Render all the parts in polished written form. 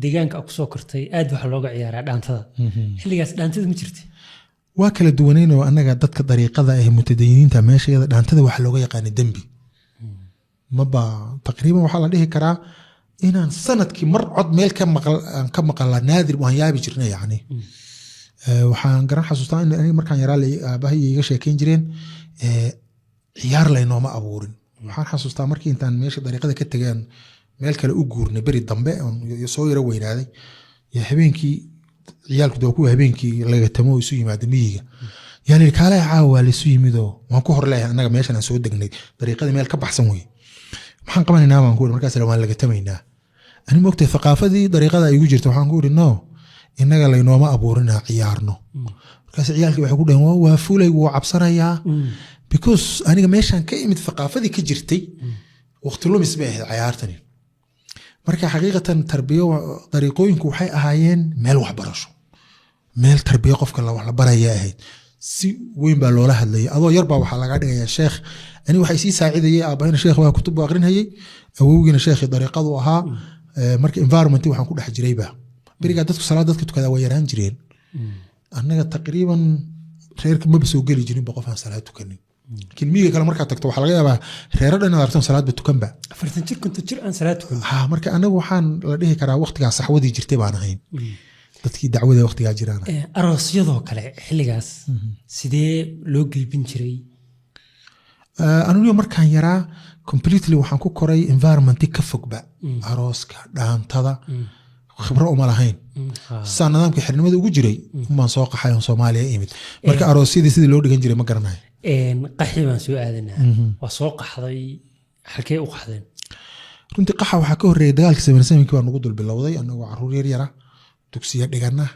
Deegaanka a kusoo kortay aad waxaa looga ciyaaraa dhaantada. Xilligaas dhaantada ma jirta? Waa kala duwanaynoo, annaga dadka dariiqada ee mutadayiniinta meeshayada dhaantada waxaa looga yaqaanay dembi. Maba taqriiban waxaa la dhihi karaa inaan sanadkii mar cod meel ka maqal aan ka maqalaa naadir, waan yaabi jirnay yacni. Waxaan garan xasuustaa in aniga markaan yaraa aabahay iga sheekeyn jireen, ciyaar laynooma abuurin. Waxaan xasuustaa markii intaan meesha dariiqada ka tegeen meel kale u guurnay beri dambe oon soo yaro weynaaday, yaa habeenkii ciyaalku dee waa kuwa habeenkii lagatamo isu yimaada miyiga, yaa la yidhi, "Kaale, caawa waa laisu yimidoo waan ku hor leeyahay." Annaga meeshan aan soo degnay dariiqadii meel ka baxsan wey. "Maxaan qabanaynaa?" baan ku iri. Markaas waan lagatamaynaa. Ani moogtay thaqaafadii dariiqada ay igu jirta, waxaan ku iri, "No, innaga laynooma abuurinaa ciyaarno." Markaas ciyaalkii waxay ku dhaheen, "Waa fulay, wuu cabsanayaa," because aniga meeshaan ka imid thaqaafadii ka jirtay waqti lumis bay ahayd cayaartani. Marka xaqiiqatan tarbiyo dariiqooyinku waxay ahaayeen meel waxbarasho, meel tarbiyo qofka wax la baraya ahayd. Si weyn baa loola hadlayay. Adoo yar baa waxaa laga dhigayaa sheekh. Ani waxay sii saacidayay aabahina sheekh waa, kutub buu aqrinayay, awowgiina sheekhii dariiqadu ahaa. Marka environment waxaan ku dhex jirayba berigaa dadku salaad dadka tukadaa waa yaraan jireen. Annaga taqriiban reerka maba soo geli jirinba qof aan salaad tukanin, laakiin miyiga kale markaad tagto waxaa laga yaabaa reero dhan inaad aragto salaadba tukanba. 40 jir, 50 jir aan salaad tukan. Ha, marka anagu waxaan la dhihi karaa waqtigaa saxwadii jirtay baan ahayn, dadkii dacwada waqtigaa jiraan. Aroosyadoo kale xilligaas sidee loo gelbin jiray? Anigu markaan yaraa completely waxaan ku koray environment ka fogba arooska, dhaantada khibro uma lahayn. Saa nidaamka xirnimada ugu jiray umbaan soo qaxay oon Soomaaliya imid. Marka aroosyadii sidii loo dhigan jiray ma garanayo. Qaxi baan soo aadanaa. Waa soo qaxday, halkee u qaxdeen? Runtii qaxa waxaa ka horreeyay dagaalkii 77-kii baa nagu dul bilowday anagoo caruur yar yara, dugsiya dhigana.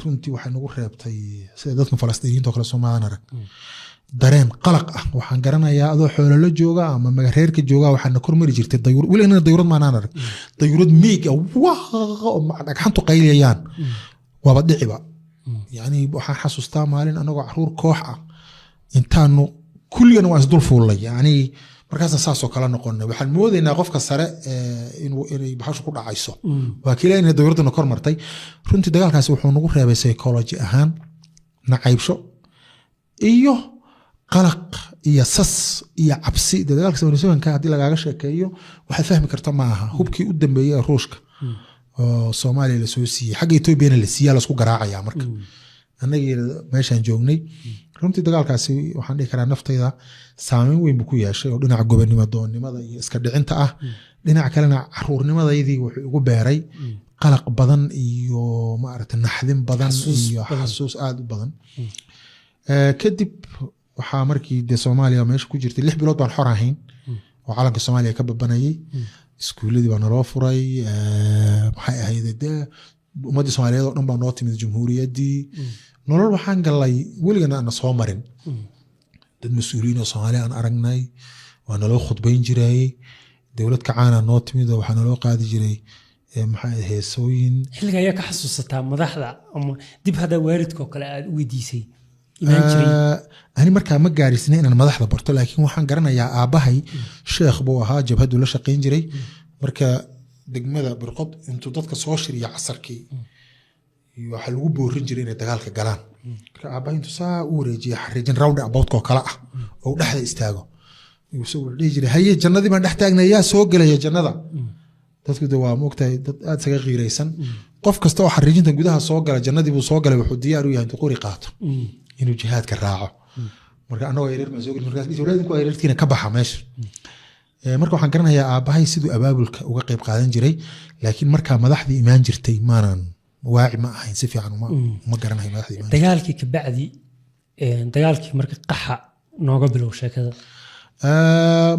Runtii waxay nagu reebtay sida dadka Falastiiniyiinta oo kale, Soomaadan arag, dareen qalaq ah. Waxaan garanayaa adoo xoolo la jooga ama magareerka jooga waxaana kormari jirtay dayuur. Weli inana dayuurad maanaan arag, dayuurad miig ah waa oo dhagxantu qayliyayaan, waaba dhiciba yani. Waxaan xasuustaa maalin anagoo caruur koox ah intaanu kulligana waan isdul fuullay yani, markaasaan saasoo kala noqonay. Waxaan moodaynaa qofka sare inay baxashu ku dhacayso, waa kiila inay dayuuraddana kor martay. Runtii dagaalkaasi wuxuu nagu reebay psychology ahaan nacaybsho iyo qalaq iyo sas iyo cabsi. Dee dagaalka 77-ka haddii lagaaga sheekeeyo waxaad fahmi karta ma aha. Hubkii u dambeeyey ee Ruushka oo Soomaaliya lasoo siiyey, xagga Etoobiyana la siiyaa, lasku garaacaya. Marka annagii meeshaan joognay, runtii dagaalkaasi waxaan dhihi karaa naftayda saameyn weyn buu ku yeeshay oo dhinaca gobonimo doonnimada iyo iska dhicinta ah. Dhinaca kalena caruurnimadayadii wuxuu igu beeray qalaq badan iyo maaragtay naxdin badan Xasuus iyo badan. Xasuus aad u badan. Kadib waxaa markii dee Soomaaliya meesha ku jirtay 6 bilood baan xor ahayn oo calanka Soomaaliya ka babanayay. Iskuuladii baa naloo furay. Maxay ahayd, dee ummaddii Soomaaliyeed oo dhan baa noo timid jamhuuriyaddii. Nolol waxaan galay weligana aana soo marin. Dad mas-uuliyiin oo Soomaaliya aan aragnay, waa naloo khudbayn jiray. Dowlad kacaana noo timid oo waxaa naloo qaadi jiray maxay ahayd, heesooyin. Xilliga ayaa ka xasuusataa madaxda ama dib haddaa waalidka oo kale aad u weydiisay imaan jiray? Ani markaa ma gaarisnay inaan madaxda barto, laakiin waxaan garanayaa aabbahay sheekh buu ahaa, jabhadu la shaqayn jiray. Marka degmada Birqod intuu dadka soo shiriyo casarkii waxaa lagu boorin jiray inay dagaalka galaan. Marka aabbahay intuu saa u wareejiya xariijin round about oo kale ah oo uu dhexda istaago, isagu wuxuu dhihi jiray, "Haye, jannadii baan dhex taagnay, yaa soo gelaya jannada?" Dadku de waa moogtahay dad aad isaga qiiraysan. Qof kasta oo xariijinta gudaha soo gala jannadii buu soo galay, wuxuu diyaar u yahay intuu qori qaato inuu jihaadka raaco. Marka annagoo yaryar baan soo gelin. Markaas dhihi, "Walaadinku waa yaryartiina, ka baxa meesha." Marka waxaan garanayaa aabbahay siduu abaabulka uga qayb qaadan jiray, laakiin markaa madaxdii imaan jirtay maanan waaci ma ahayn, si fiican uma garanayo madaxdii imaan jirtay. Dagaalkii kabacdi, dagaalkii marka qaxa nooga bilow sheekada.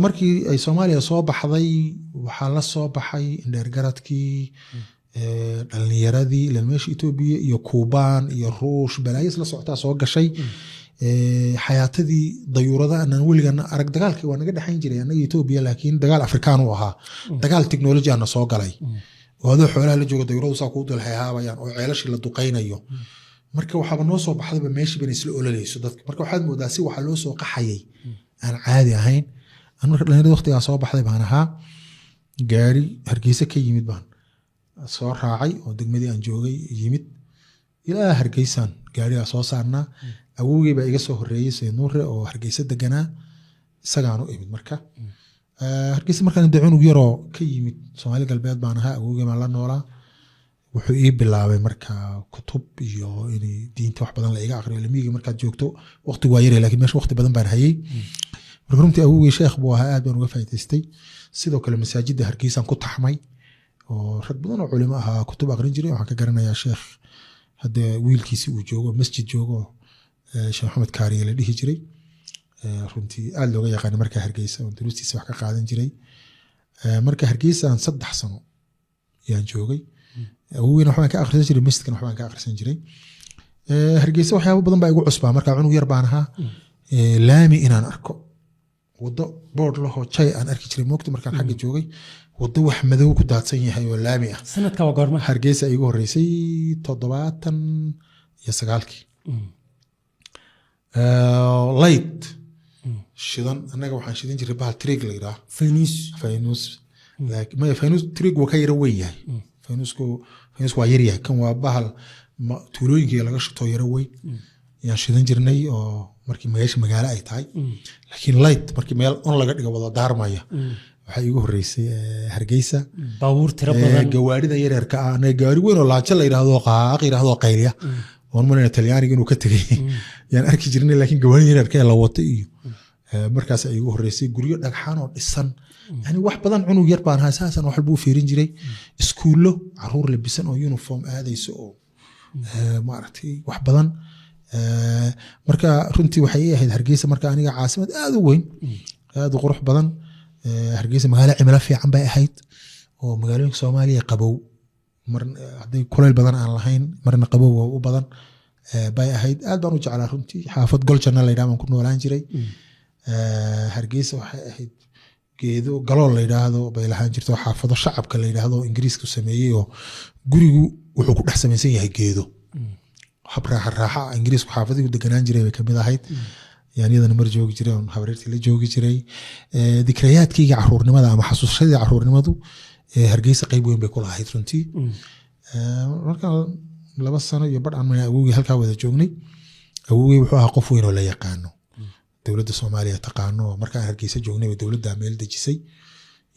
Markii ay Soomaaliya soo baxday waxaa la soo baxay indheergaradkii, dhalinyaradii, ilan meesha Etoobiya iyo Kuubaan iyo Ruush balaayo isla socotaa soo gashay. Xayaatadii dayuurada aanan weligana arag. Dagaalkii waa naga dhexayn jiray annaga Etoobiya, laakiin dagaal Afrikaan uu ahaa. Dagaal technology ana soo galay oo adoo xoolaha la jooga dayuuradu saa kuu dul heehaabayaan oo ceelashii la duqaynayo. Marka waxaaba noo soo baxdayba meeshii bana isla ololeyso dadka. Marka waxaad moodaa si waxaa loo soo qaxayay aan caadi ahayn. An marka dhalinyarada waqtigaa soo baxday baan ahaa. Gaari Hargeysa ka yimid baan Soo raacay oo degmadii aan joogay yimid ilaa Hargeysaan gaarigaa soo saarnaa. Awowgey baa iga soo horeeyey, Sayid Nuure, oo Hargeysa deganaa, isagaan u imid. Marka Hargeysa markaan de cunug yaroo ka yimid Soomaali Galbeed baan ahaa, awowgey baan la noolaa. Wuxuu ii bilaabay marka kutub iyo in diinta wax badan la iga aqriyo. Lamiga markaad joogto waqtigu waa yaray, laakiin meesha waqti badan baan hayay. Marka runtii awowgey sheekh buu ahaa, aad baan uga faa'iidaystay. Sidoo kale masaajidda Hargeysaan ku taxmay oo rag badan oo culimo ahaa kutub aqrin jiray. Waxaan ka garanayaa sheekh hadda wiilkiisi uu joogo, masjid joogo, Sheekh Maxamed Kaariye la dhihi jiray. Runtii aad looga yaqaana marka Hargeysa oo duruustiisa wax ka qaadan jiray. Marka Hargeysaan 3 sano yaan joogay. Awowgeyna waxbaan ka akhrisan jiray, masjidkana waxbaan ka akhrisan jiray. Hargeysa waxyaabo badan baa igu cusbaa marka cunug yar baan ahaa. Laami inaan arko, wado board lahoo jay aan arki jiray moogta markaan xagga joogay, wado wax madow ku daadsan yahay oo laami ah. Sanadka waa goorma? Hargeysa igu horeysay 79-kii. Light shidan, annaga waxaan shidan jiray bahal trig la yidhaah. Faynuus. Faynuus. Maya, faynuus trig wuu ka yara weyn yahay. Faynuusku waa yar yahay. Kan waa bahal tuulooyinkii laga shito, yara weyn yaan shidan jirnay oo markii meesha magaalo ay tahay. Laakiin light markii meel on laga dhigo wada daarmaya waxaa iigu horeysay Hargeysa. Baabuur tiro badan. Gawaarida yaryarka ah, anaga gawaari weyn oo laajo la yidhaahdo, qaaq yidhaahdo, qayliya oon malayna Talyaaniga inuu ka tegey yaan arki jirnay. Laakiin gawaarida yaryarka ee la wato iyo markaas ay igu horeysay guryo dhagxaan oo dhisan, yani wax badan cunug yar baan ahaa, saasaan wax walba u fiirin jiray. Iskuullo, caruur labisan oo uniform aadayso oo maaragtay wax badan. Marka runtii waxay ii ahayd Hargeysa marka aniga caasimad aad u weyn, aad u qurux badan. Hargeysa magaalo cimilo fiican bay ahayd oo magaalooyinka Soomaaliya qabow mar hadday kulayl badan aan lahayn, marna qabow waa u badan bay ahayd. Aad baan u jeclaa runtii. Xaafad Goljanna la yidhaha baan ku noolaan jiray. Hargeysa waxay ahayd geedo galool la yidhaahdo bay lahaan jirto, xaafado shacabka la yidhaahdo oo Ingiriisku sameeyey, oo gurigu wuxuu ku dhex samaysan yahay geedo, hab raaxa raaxa ah. Ingiriisku xaafadihii deganaan jiray bay kamid ahayd. Yaan iyadana mar joogi jiray oon habaryartii la joogi jiray. Dikrayaadkayga caruurnimada ama xasuushadii caruurnimadu Hargeysa qayb weyn bay ku lahayd runtii. Markaan 2 sano iyo badh aan awowgii halkaa wada joognay, awowgii wuxuu ahaa qof weyn oo la yaqaano, dowladda Soomaaliya taqaano. Markaan Hargeysa joognay bay dowladda meel dejisay.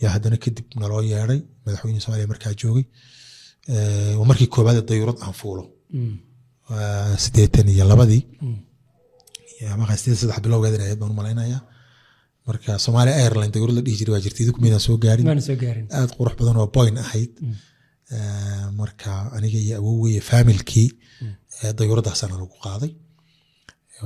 Yaa haddana kadib naloo yeedhay madaxweyne Soomaaliya markaa joogay. Waa markii koowaad ee dayuurad aan fuulo, 82-dii ama 83 bilowgeed inay ahayd baan u malaynayaa. Marka Somalia Airline dayuurad la dhihi jiray waa jirtay, idinku miydaan soo gaarin? Maana soo gaarin. Aad qurux badan oo Boeing ahayd. Marka aniga iyo awowgey faamilkii dayuuradaasaana lagu qaaday.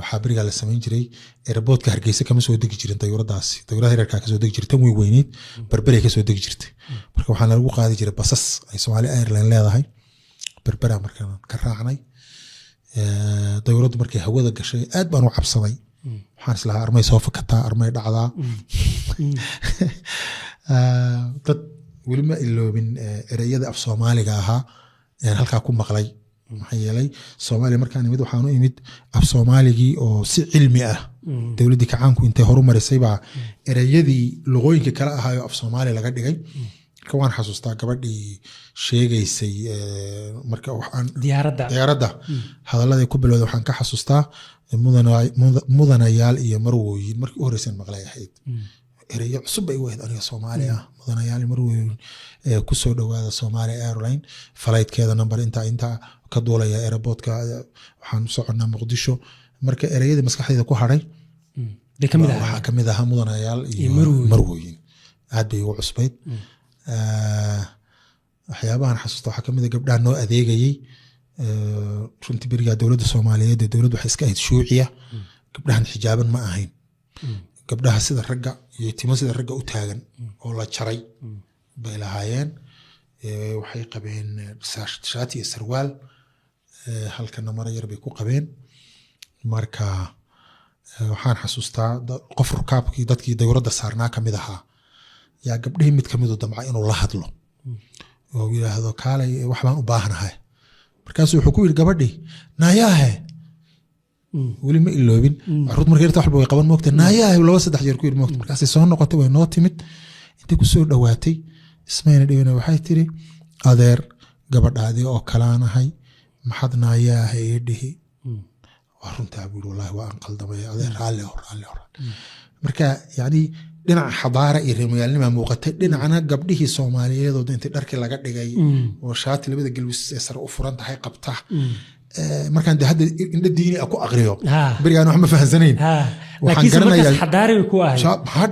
Waxaa berigaa la samayn jiray, airportka Hargeysa kama soo degi jirin dayuuradaasi, dayuurada yaryarkaa kasoo degi jirtay. Tan way weyneyd Berberay kasoo degi jirtay. Marka waxaana lagu qaadi jiray basas ay Somalia Airline leedahay. Berbera markaan ka raacnay dayuuraddu, markay hawada gashay aad baan u cabsaday. Waxaan islahaa armay soo fakataa, armay dhacdaa. Dad weli ma iloobin ereyada af Soomaaliga ahaa een halkaa ku maqlay. Maxaa yeelay Soomaaliya markaan imid waxaan u imid af Soomaaligii oo si cilmi ah dowladdii kacaanku intay horumarisay baa ereyadii luqooyinka kale ahaayoo af Soomaali laga dhigay. Marka waan xasuustaa gabadhii sheegaysay marka waxaan diyaaradda. Diyaaradda hadalladay ku bilowday waxaan ka xasuustaa mudanayaal iyo marwooyin. Markii u horreysaan maqlay ahayd, ereyo cusub bay u ahayd aniga Soomaali ah. Mudanayaal iyo marwooyin, kusoo dhowaada Somalia Airline, flightkeeda number intaa intaa ka duulaya airportka, waxaan u soconnaa Muqdisho. Marka ereyadii maskaxdayda ku hadhay bay ka mid ahaa. Waxaa kamid ahaa mudanayaal iyo iyo marwooyin. Marwooyin aad bay ugu cusbayd. Waxyaabahan xasuusta waxaa kamid a gabdhaha noo adeegayey. Runtii berigaa dowladda Soomaaliyeed ee dowladdu waxay iska ahayd shuuciya, gabdhahan xijaaban ma ahayn. Gabdhaha sida ragga iyo timo sida ragga u taagan oo la jaray bay lahaayeen. Waxay qabeen shaati iyo sarwaal, halkana maro yar bay ku qabeen. Marka waxaan xasuustaa qof rukaabkii dadkii dayuuradda saarnaa kamid ahaa yaa gabdhihii mid kamidu damca inuu la hadlo oo yidhaahdo, "Kaalay, wax baan u baahanahay." Markaasuu wuxuu ku yidhi gabadhii, "Naayaahe." Weli ma iloobin. Carruurt markay yarta waxba way qaban moogta. "Naayaahe," laba saddex jeer ku yidhi moogta. Markaasay soo noqotay, way noo timid. Intay ku soo dhowaatay ismayna dhibina, waxay tiri, "Adeer." Gabadhaadii oo kalaanahay, maxaad naayaaha ii dhihi? Waa runtaa, buu yiri, wallahi waa aan qaldamay, adee raalli oo raalli oo raalli. Marka yani dhinaca xadaara iyo reer muuqatay, dhinacna gabdhihii Soomaaliyeed oo intii dharkii laga dhigay oo shaati labada gelbis ee sare u furan tahay qabta. Markaan de hadda indho diini ah ku aqriyo, berigaan wax ma fahansanayn. Waxaan laakiinse markaas garanayaa xadaari bay ku ahayd. Maxaa